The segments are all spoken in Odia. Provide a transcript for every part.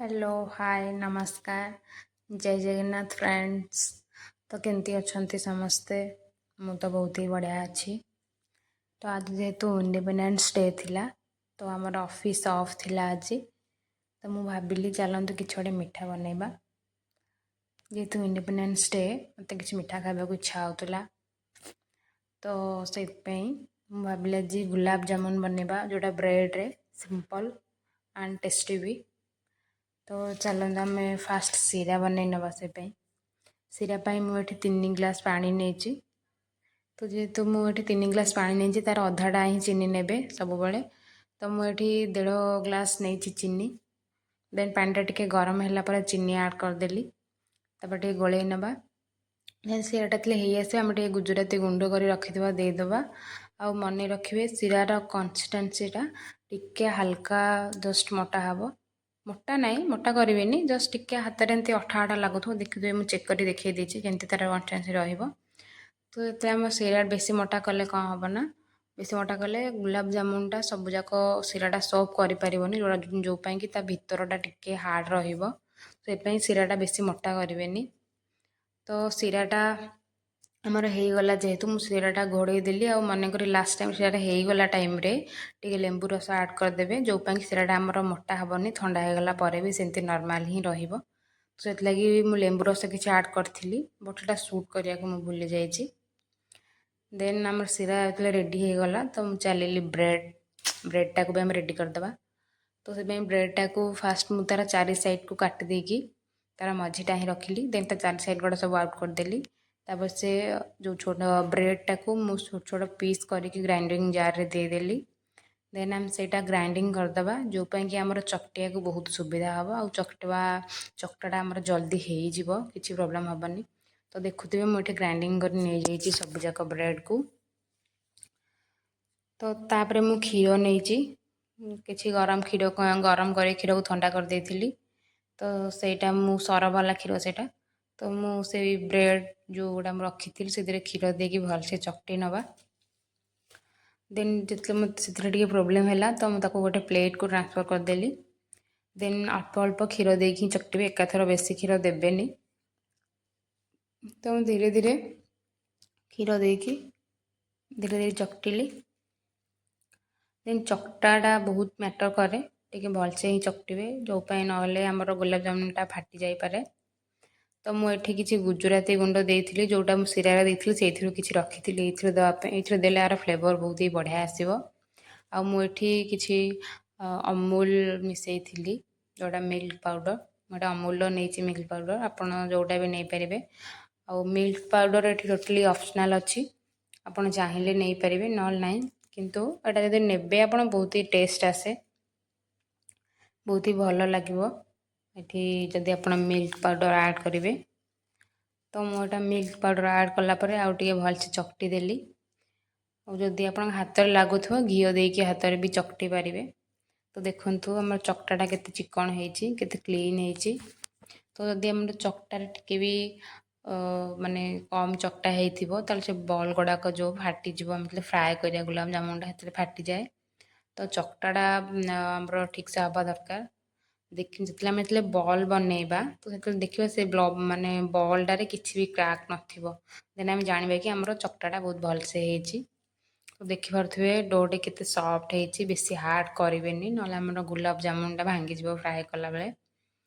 ହ୍ୟାଲୋ, ହାଏ, ନମସ୍କାର, ଜୟ ଜଗନ୍ନାଥ ଫ୍ରେଣ୍ଡସ୍। ତ କେମିତି ଅଛନ୍ତି ସମସ୍ତେ? ମୁଁ ତ ବହୁତ ହି ବଢ଼ିଆ ଅଛି। ତ ଆଜି ଯେହେତୁ ଇଣ୍ଡିପେଣ୍ଡେନ୍ସ ଡେ ଥିଲା, ତ ଆମର ଅଫିସ୍ ଅଫ୍ ଥିଲା ଆଜି। ତ ମୁଁ ଭାବିଲି, ଚାଲନ୍ତୁ କିଛି ଗୋଟେ ମିଠା ବନେଇବା। ଯେହେତୁ ଇଣ୍ଡିପେଣ୍ଡେନ୍ସ ଡେ, ମୋତେ କିଛି ମିଠା ଖାଇବାକୁ ଇଚ୍ଛା ହେଉଥିଲା। ତ ସେଇଥିପାଇଁ ମୁଁ ଭାବିଲି ଆଜି ଗୁଲାବ ଜାମୁନ ବନେଇବା, ଯେଉଁଟା ବ୍ରେଡ଼୍ରେ ସିମ୍ପଲ୍ ଆଣ୍ଡ ଟେଷ୍ଟି ବି। ତ ଚାଲନ୍ତୁ, ଆମେ ଫାଷ୍ଟ ଶିରା ବନେଇ ନେବା। ସେ ପାଇଁ, ଶିରା ପାଇଁ ମୁଁ ଏଠି 3 ଗ୍ଲାସ୍ ପାଣି ନେଇଛି। ତ ଯେହେତୁ ମୁଁ ଏଠି 3 ଗ୍ଲାସ୍ ପାଣି ନେଇଛି, ତା'ର ଅଧାଟା ହିଁ ଚିନି ନେବେ ସବୁବେଳେ। ତ ମୁଁ ଏଠି 1.5 ଗ୍ଲାସ୍ ନେଇଛି ଚିନି। ଦେନ୍ ପାଣିଟା ଟିକେ ଗରମ ହେଲା ପରେ ଚିନି ଆଡ଼୍ କରିଦେଲି। ତାପରେ ଟିକେ ଗୋଳେଇ ନେବା। ଦେନ୍ ଶିରାଟା ଥିଲେ ହେଇ ଆସିବ, ଆମେ ଟିକେ ଗୁଜୁରାତି ଗୁଣ୍ଡ କରି ରଖିଥିବା, ଦେଇଦେବା। ଆଉ ମନେ ରଖିବେ, ଶିରାର କନସିଷ୍ଟେନ୍ସିଟା ଟିକେ ହାଲକା ଜଷ୍ଟ ମୋଟା ହେବ। ମୋଟା ନାହିଁ, ମୋଟା କରିବେନି, ଜଷ୍ଟ ଟିକେ ହାତରେ ଏମିତି ଅଠା ଅଠା ଲାଗୁଥିବ। ଦେଖିଥିବେ, ମୁଁ ଚେକ୍ କରି ଦେଖେଇ ଦେଇଛି ଯେମିତି ତା'ର କନସିଷ୍ଟେନ୍ସି ରହିବ। ତ ଯେତେବେଳେ ଆମ ଶିରା ବେଶୀ ମୋଟା କଲେ କ'ଣ ହେବ ନା, ବେଶୀ ମୋଟା କଲେ ଗୁଲାବଜାମୁନଟା ସବୁଯାକ ଶିରାଟା ସୋକ୍ କରିପାରିବନି, ଯେଉଁ ପାଇଁ କି ତା ଭିତରଟା ଟିକେ ହାର୍ଡ଼ ରହିବ। ସେଥିପାଇଁ ଶିରାଟା ବେଶୀ ମୋଟା କରିବେନି। ତ ଶିରାଟା ଆମର ହେଇଗଲା ଯେହେତୁ, ମୁଁ ଶିରାଟା ଘୋଡ଼େଇ ଦେଲି। ଆଉ ମନେକରି ଲାଷ୍ଟ ଟାଇମ୍ ଶିରାଟା ହେଇଗଲା ଟାଇମ୍ରେ ଟିକେ ଲେମ୍ବୁ ରସ ଆଡ଼୍ କରିଦେବେ, ଯେଉଁ ପାଇଁ କି ଶିରାଟା ଆମର ମୋଟା ହେବନି, ଥଣ୍ଡା ହେଇଗଲା ପରେ ବି ସେମିତି ନର୍ମାଲ୍ ହିଁ ରହିବ। ତ ସେଥିଲାଗି ମୁଁ ଲେମ୍ବୁ ରସ କିଛି ଆଡ଼୍ କରିଥିଲି, ବଟ୍ ସେଟା ସୁଟ୍ କରିବାକୁ ମୁଁ ଭୁଲି ଯାଇଛି। ଦେନ୍ ଆମର ଶିରା ଯେତେବେଳେ ରେଡ଼ି ହେଇଗଲା, ତ ମୁଁ ଚାଲିଲି ବ୍ରେଡ଼୍ଟାକୁ ବି ଆମେ ରେଡ଼ି କରିଦେବା। ତ ସେଥିପାଇଁ ବ୍ରେଡ଼୍ଟାକୁ ଫାଷ୍ଟ ମୁଁ ତା'ର ଚାରି ସାଇଡ଼୍କୁ କାଟି ଦେଇକି ତା'ର ମଝିଟା ହିଁ ରଖିଲି। ଦେନ୍ ତା ଚାରି ସାଇଡ଼୍ ଗୁଡ଼ା ସବୁ ଆଉଟ୍ କରିଦେଲି। ତାପରେ ସେ ଯେଉଁ ଛୋଟ ବ୍ରେଡ଼୍ଟାକୁ ମୁଁ ଛୋଟ ଛୋଟ ପିସ୍ କରିକି ଗ୍ରାଇଣ୍ଡିଙ୍ଗ ଜାର୍ରେ ଦେଇଦେଲି। ଦେନ୍ ଆମେ ସେଇଟା ଗ୍ରାଇଣ୍ଡିଙ୍ଗ କରିଦେବା, ଯେଉଁ ପାଇଁ କି ଆମର ଚକଟିବାକୁ ବହୁତ ସୁବିଧା ହେବ ଆଉ ଚକଟାଟା ଆମର ଜଲ୍ଦି ହେଇଯିବ, କିଛି ପ୍ରୋବ୍ଲେମ୍ ହେବନି। ତ ଦେଖୁଥିବେ, ମୁଁ ଏଠି ଗ୍ରାଇଣ୍ଡିଙ୍ଗ କରି ନେଇଯାଇଛି ସବୁଯାକ ବ୍ରେଡ଼୍କୁ। ତ ତାପରେ ମୁଁ କ୍ଷୀର ନେଇଛି କିଛି ଗରମ କ୍ଷୀର। ଗରମ କରି କ୍ଷୀରକୁ ଥଣ୍ଡା କରିଦେଇଥିଲି। ତ ସେଇଟା ମୁଁ ସର ବାଲା କ୍ଷୀର ସେଇଟା। ତ ମୁଁ ସେଇ ବ୍ରେଡ଼୍ ଯେଉଁଗୁଡ଼ା ମୁଁ ରଖିଥିଲି, ସେଥିରେ କ୍ଷୀର ଦେଇକି ଭଲସେ ଚକଟି ନେବା। ଦେନ୍ ଯେତେବେଳେ ମୋତେ ସେଥିରେ ଟିକେ ପ୍ରୋବ୍ଲେମ୍ ହେଲା, ତ ମୁଁ ତାକୁ ଗୋଟେ ପ୍ଲେଟ୍କୁ ଟ୍ରାନ୍ସଫର୍ କରିଦେଲି। ଦେନ୍ ଅଳ୍ପ ଅଳ୍ପ କ୍ଷୀର ଦେଇକି ଚକଟିବେ, ଏକାଥର ବେଶୀ କ୍ଷୀର ଦେବେନି। ତ ମୁଁ ଧୀରେ ଧୀରେ କ୍ଷୀର ଦେଇକି ଧୀରେ ଧୀରେ ଚକଟିଲି। ଦେନ୍ ଚକଟାଟା ବହୁତ ମ୍ୟାଟର୍ କରେ, ଟିକେ ଭଲସେ ହିଁ ଚକଟିବେ, ଯେଉଁ ପାଇଁ ନହେଲେ ଆମର ଗୋଲାପଜାମୁନଟା ଫାଟି ଯାଇପାରେ। ତ ମୁଁ ଏଠି କିଛି ଗୁଜୁରାତି ଗୁଣ୍ଡ ଦେଇଥିଲି, ଯେଉଁଟା ମୁଁ ଶିରାରେ ଦେଇଥିଲି, ସେଇଥିରୁ କିଛି ରଖିଥିଲି ଏଇଥିରେ ଦେବା ପାଇଁ। ଏଇଥିରେ ଦେଲେ ଆର ଫ୍ଲେଭର୍ ବହୁତ ହି ବଢ଼ିଆ ଆସିବ। ଆଉ ମୁଁ ଏଠି କିଛି ଅମୁଲ ମିଶାଇଥିଲି, ଯେଉଁଟା ମିଲ୍କ ପାଉଡ଼ର। ମୁଁ ଏଇଟା ଅମୁଲର ନେଇଛି ମିଲ୍କ ପାଉଡ଼ର, ଆପଣ ଯେଉଁଟା ବି ନେଇପାରିବେ। ଆଉ ମିଲ୍କ ପାଉଡ଼ର ଏଠି ଟୋଟାଲି ଅପସନାଲ୍ ଅଛି, ଆପଣ ଚାହିଁଲେ ନେଇପାରିବେ, ନହେଲେ ନାହିଁ। କିନ୍ତୁ ଏଇଟା ଯଦି ନେବେ ଆପଣ, ବହୁତ ହି ଟେଷ୍ଟ ଆସେ, ବହୁତ ହି ଭଲ ଲାଗିବ ଏଠି ଯଦି ଆପଣ ମିଲ୍କ ପାଉଡ଼ର ଆଡ଼୍ କରିବେ। ତ ମୁଁ ଏଇଟା ମିଲ୍କ ପାଉଡ଼ର ଆଡ଼୍ କଲା ପରେ ଆଉ ଟିକେ ଭଲସେ ଚକଟି ଦେଲି। ଆଉ ଯଦି ଆପଣଙ୍କ ହାତରେ ଲାଗୁଥିବ, ଘିଅ ଦେଇକି ହାତରେ ବି ଚକଟି ପାରିବେ। ତ ଦେଖନ୍ତୁ, ଆମର ଚକଟାଟା କେତେ ଚିକଣ ହେଇଛି, କେତେ କ୍ଲିନ୍ ହେଇଛି। ତ ଯଦି ଆମର ଚକଟାରେ ଟିକେ ବି ମାନେ କମ୍ ଚକଟା ହେଇଥିବ, ତାହେଲେ ସେ ବଲ୍ ଗୁଡ଼ାକ ଯେଉଁ ଫାଟିଯିବ। ଆମେ ଯେତେବେଳେ ଫ୍ରାଏ କରିବା ଗୁଲାବ ଜାମୁନଟା, ସେଥିରେ ଫାଟିଯାଏ। ତ ଚକଟାଟା ଆମର ଠିକ୍ସେ ହେବା ଦରକାର। ଦେଖି ଯେତେବେଳେ ଆମେ ବଲ୍ ବନେଇବା, ତ ସେତେବେଳେ ଦେଖିବା ସେ ମାନେ ବଲ୍ଟାରେ କିଛି ବି କ୍ରାକ୍ ନଥିବ। ଦେନ୍ ଆମେ ଜାଣିବା କି ଆମର ଚକଟାଟା ବହୁତ ଭଲସେ ହେଇଛି। ତ ଦେଖିପାରୁଥିବେ, ଡୋଟି କେତେ ସଫ୍ଟ ହେଇଛି। ବେଶୀ ହାର୍ଡ଼ କରିବେନି, ନହେଲେ ଆମର ଗୁଲାବ ଜାମୁନଟା ଭାଙ୍ଗିଯିବ ଫ୍ରାଏ କଲାବେଳେ।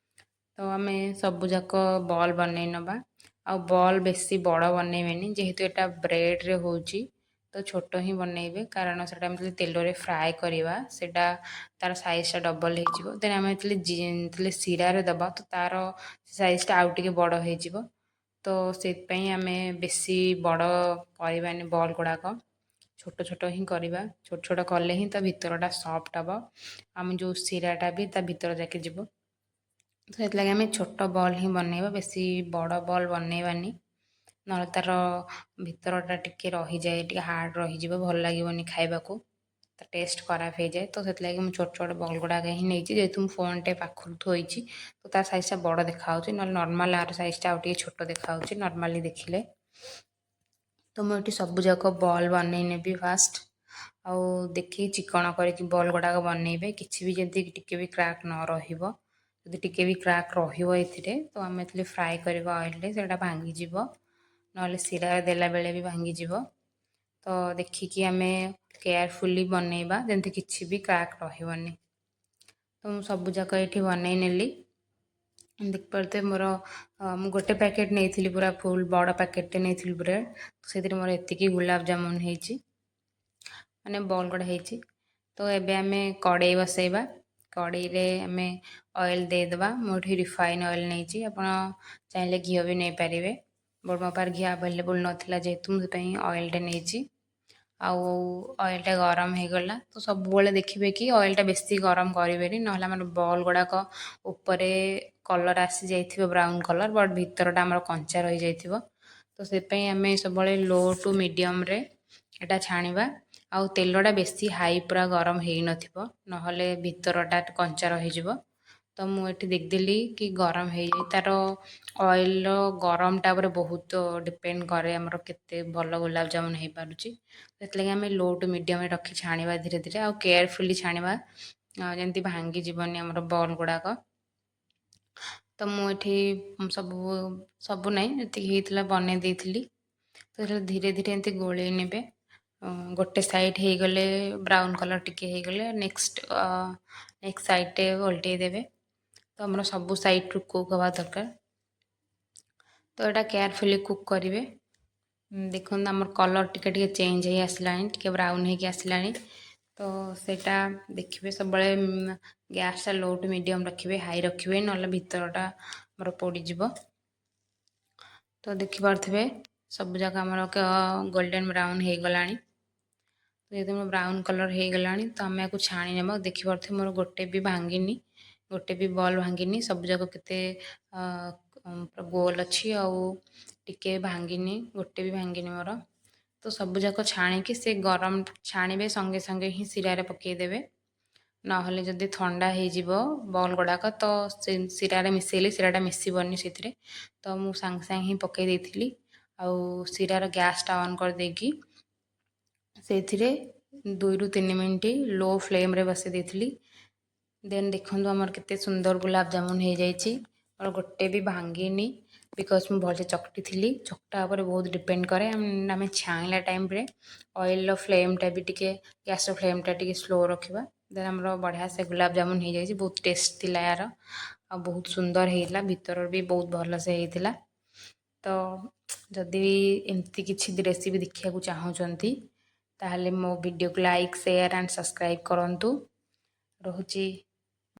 ତ ଆମେ ସବୁଯାକ ବଲ୍ ବନେଇ ନେବା। ଆଉ ବଲ୍ ବେଶୀ ବଡ଼ ବନେଇବେନି, ଯେହେତୁ ଏଇଟା ବ୍ରେଡ଼୍ରେ ହେଉଛି, ତ ଛୋଟ ହିଁ ବନେଇବେ। କାରଣ ସେଟା ଆମେ ଯେତେବେଳେ ତେଲରେ ଫ୍ରାଏ କରିବା, ସେଇଟା ତା'ର ସାଇଜ୍ଟା ଡବଲ୍ ହେଇଯିବ। ଦେନ୍ ଆମେ ଯେତେବେଳେ ଶିରାରେ ଦେବା, ତ ତା'ର ସାଇଜ୍ଟା ଆଉ ଟିକେ ବଡ଼ ହେଇଯିବ। ତ ସେଇଥିପାଇଁ ଆମେ ବେଶୀ ବଡ଼ କରିବାନି ବଲ୍ ଗୁଡ଼ାକ, ଛୋଟ ଛୋଟ ହିଁ କରିବା। ଛୋଟ ଛୋଟ କଲେ ହିଁ ତା ଭିତରଟା ସଫ୍ଟ ହେବ, ଆମେ ଯେଉଁ ଶିରାଟା ବି ତା ଭିତର ଯାକେ ଯିବ। ତ ସେଥିଲାଗି ଆମେ ଛୋଟ ବଲ୍ ହିଁ ବନେଇବା, ବେଶୀ ବଡ଼ ବଲ୍ ବନେଇବାନି, ନହେଲେ ତା'ର ଭିତରଟା ଟିକେ ରହିଯାଏ, ଟିକେ ହାର୍ଡ଼ ରହିଯିବ, ଭଲ ଲାଗିବନି ଖାଇବାକୁ, ତା ଟେଷ୍ଟ ଖରାପ ହେଇଯାଏ। ତ ସେଥିଲାଗି ମୁଁ ଛୋଟ ଛୋଟ ବଲ୍ ଗୁଡ଼ାକ ହିଁ ନେଇଛି। ଯେହେତୁ ମୁଁ ଫୋନ୍ଟେ ପାଖରୁ ଥୋଇଛି, ତ ତା ସାଇଜ୍ଟା ବଡ଼ ଦେଖାହେଉଛି, ନହେଲେ ନର୍ମାଲ୍ ଆର ସାଇଜ୍ଟା ଆଉ ଟିକେ ଛୋଟ ଦେଖାହେଉଛି ନର୍ମାଲି ଦେଖିଲେ। ତ ମୁଁ ଏଠି ସବୁଯାକ ବଲ୍ ବନେଇ ନେବି ଫାଷ୍ଟ। ଆଉ ଦେଖିକି ଚିକଣ କରିକି ବଲ୍ ଗୁଡ଼ାକ ବନେଇବେ, କିଛି ବି ଯେମିତି ଟିକେ ବି କ୍ରାକ୍ ନ ରହିବ। ଯଦି ଟିକେ ବି କ୍ରାକ୍ ରହିବ ଏଥିରେ, ତ ଆମେ ଯେତେବେଳେ ଫ୍ରାଏ କରିବା ଅଏଲ୍ରେ, ସେଇଟା ଭାଙ୍ଗିଯିବ, ନହେଲେ ଶିରାରେ ଦେଲା ବେଳେ ବି ଭାଙ୍ଗିଯିବ। ତ ଦେଖିକି ଆମେ କେୟାରଫୁଲି ବନେଇବା, ଯେମିତି କିଛି ବି କ୍ରାକ୍ ରହିବନି। ତ ମୁଁ ସବୁଯାକ ଏଇଠି ବନେଇ ନେଲି। ଦେଖିପାରୁଥିବେ ମୋର, ମୁଁ ଗୋଟେ ପ୍ୟାକେଟ୍ ନେଇଥିଲି, ପୁରା ଫୁଲ୍ ବଡ଼ ପ୍ୟାକେଟ୍ଟେ ନେଇଥିଲି ବ୍ରେଡ଼୍। ସେଥିରେ ମୋର ଏତିକି ଗୁଲାବଜାମୁନ ହେଇଛି, ମାନେ ବଲ୍ ଗୁଡ଼ା ହେଇଛି। ତ ଏବେ ଆମେ କଡ଼େଇ ବସେଇବା। କଡ଼େଇରେ ଆମେ ଅଏଲ୍ ଦେଇଦେବା। ମୁଁ ଏଠି ରିଫାଇନ୍ ଅଏଲ୍ ନେଇଛି, ଆପଣ ଚାହିଁଲେ ଘିଅ ବି ନେଇପାରିବେ। ବଟ୍ ମୋ ପାଖରେ ଘିଅ ଆଭେଲେବୁଲ୍ ନଥିଲା ଯେହେତୁ, ମୁଁ ସେଥିପାଇଁ ଅଏଲ୍ଟା ନେଇଛି। ଆଉ ଅଏଲ୍ଟା ଗରମ ହେଇଗଲା। ତ ସବୁବେଳେ ଦେଖିବେ କି ଅଏଲ୍ଟା ବେଶୀ ଗରମ କରିବେନି, ନହେଲେ ଆମର ବଲ୍ ଗୁଡ଼ାକ ଉପରେ କଲର୍ ଆସିଯାଇଥିବ ବ୍ରାଉନ୍ କଲର୍, ବଟ୍ ଭିତରଟା ଆମର କଞ୍ଚା ରହିଯାଇଥିବ। ତ ସେଥିପାଇଁ ଆମେ ସବୁବେଳେ ଲୋ ଟୁ ମିଡ଼ିୟମ୍ରେ ଏଇଟା ଛାଣିବା ଆଉ ତେଲଟା ବେଶୀ ହାଇ ପୁରା ଗରମ ହେଇନଥିବ, ନହେଲେ ଭିତରଟା କଞ୍ଚା ରହିଯିବ। ତ ମୁଁ ଏଠି ଦେଖିଦେଲି କି ଗରମ ହେଇଯାଇ, ତା'ର ଅଏଲ୍ର ଗରମଟା ଉପରେ ବହୁତ ଡିପେଣ୍ଡ କରେ ଆମର କେତେ ଭଲ ଗୋଲାପଜାମୁନ ହେଇପାରୁଛି। ସେଥିଲାଗି ଆମେ ଲୋ ଟୁ ମିଡ଼ିୟମ୍ରେ ରଖି ଛାଣିବା ଧୀରେ ଧୀରେ ଆଉ କେୟାରଫୁଲି ଛାଣିବା, ଯେମିତି ଭାଙ୍ଗିଯିବନି ଆମର ବଲ୍ ଗୁଡ଼ାକ। ତ ମୁଁ ଏଠି ସବୁ, ସବୁ ନାହିଁ, ଯେତିକି ହେଇଥିଲା ବନେଇ ଦେଇଥିଲି। ତ ଧୀରେ ଧୀରେ ଏମିତି ଗୋଳେଇ ନେବେ। ଗୋଟେ ସାଇଡ଼୍ ହେଇଗଲେ, ବ୍ରାଉନ୍ କଲର୍ ଟିକେ ହେଇଗଲେ, ନେକ୍ସଟ ନେକ୍ସଟ ସାଇଡ଼୍ଟେ ଓଲଟେଇ ଦେବେ। ତ ଆମର ସବୁ ସାଇଡ଼୍ରୁ କୁକ୍ ହେବା ଦରକାର। ତ ଏଇଟା କେୟାରଫୁଲି କୁକ୍ କରିବେ। ଦେଖନ୍ତୁ, ଆମର କଲର୍ ଟିକେ ଟିକେ ଚେଞ୍ଜ ହେଇ ଆସିଲାଣି, ଟିକେ ବ୍ରାଉନ୍ ହେଇକି ଆସିଲାଣି। ତ ସେଇଟା ଦେଖିବେ, ସବୁବେଳେ ଗ୍ୟାସ୍ଟା ଲୋ ଟୁ ମିଡ଼ିୟମ୍ ରଖିବେ, ହାଇ ରଖିବେ, ନହେଲେ ଭିତରଟା ଆମର ପୋଡ଼ିଯିବ। ତ ଦେଖିପାରୁଥିବେ, ସବୁ ଯାକ ଆମର ଗୋଲ୍ଡେନ୍ ବ୍ରାଉନ୍ ହେଇଗଲାଣି। ଯେହେତୁ ଆମର ବ୍ରାଉନ୍ କଲର୍ ହେଇଗଲାଣି, ତ ଆମେ ୟାକୁ ଛାଣି ନେବା। ଦେଖିପାରୁଥିବେ, ମୋର ଗୋଟେ ବି ଭାଙ୍ଗିନି, ଗୋଟେ ବି ବଲ୍ ଭାଙ୍ଗିନି। ସବୁ ଯାକ କେତେ ଗୋଲ ଅଛି ଆଉ ଟିକେ ଭାଙ୍ଗିନି, ଗୋଟେ ବି ଭାଙ୍ଗିନି ମୋର। ତ ସବୁଯାକ ଛାଣିକି, ସେ ଗରମ ଛାଣିବେ ସଙ୍ଗେ ସଙ୍ଗେ ହିଁ ଶିରାରେ ପକାଇଦେବେ, ନହେଲେ ଯଦି ଥଣ୍ଡା ହେଇଯିବ ବଲ୍ ଗୁଡ଼ାକ, ତ ସେ ଶିରାରେ ମିଶାଇଲେ ଶିରାଟା ମିଶିବନି ସେଥିରେ। ତ ମୁଁ ସାଙ୍ଗେ ସାଙ୍ଗେ ହିଁ ପକାଇ ଦେଇଥିଲି ଆଉ ଶିରାର ଗ୍ୟାସ୍ଟା ଅନ୍ କରିଦେଇକି ସେଇଥିରେ 2ରୁ 3 ମିନିଟ୍ ଲୋ ଫ୍ଲେମ୍ରେ ବସାଇ ଦେଇଥିଲି। ଦେନ୍ ଦେଖନ୍ତୁ, ଆମର କେତେ ସୁନ୍ଦର ଗୁଲାବଜାମୁନ ହେଇଯାଇଛି। ମୋର ଗୋଟେ ବି ଭାଙ୍ଗିନି, because ମୁଁ ଭଲସେ ଚକଟିଥିଲି। ଚକଟା ଉପରେ ବହୁତ ଡିପେଣ୍ଡ କରେ। ଆମେ ଛାଣିଲା ଟାଇମ୍ରେ ଅଏଲ୍ର ଫ୍ଲେମ୍ଟା ବି ଟିକେ, ଗ୍ୟାସ୍ର ଫ୍ଲେମ୍ଟା ଟିକେ ସ୍ଲୋ ରଖିବା। ଦେନ୍ ଆମର ବଢ଼ିଆ ସେ ଗୁଲାବଜାମୁନ ହେଇଯାଇଛି। ବହୁତ ଟେଷ୍ଟ ଥିଲା ଏହାର ଆଉ ବହୁତ ସୁନ୍ଦର ହେଇଥିଲା, ଭିତର ବି ବହୁତ ଭଲସେ ହେଇଥିଲା। ତ ଯଦି ଏମିତି କିଛି ରେସିପି ଦେଖିବାକୁ ଚାହୁଁଛନ୍ତି, ତାହେଲେ ମୋ ଭିଡ଼ିଓକୁ ଲାଇକ୍, ସେୟାର ଆଣ୍ଡ ସବସ୍କ୍ରାଇବ୍ କରନ୍ତୁ। ରହୁଛି।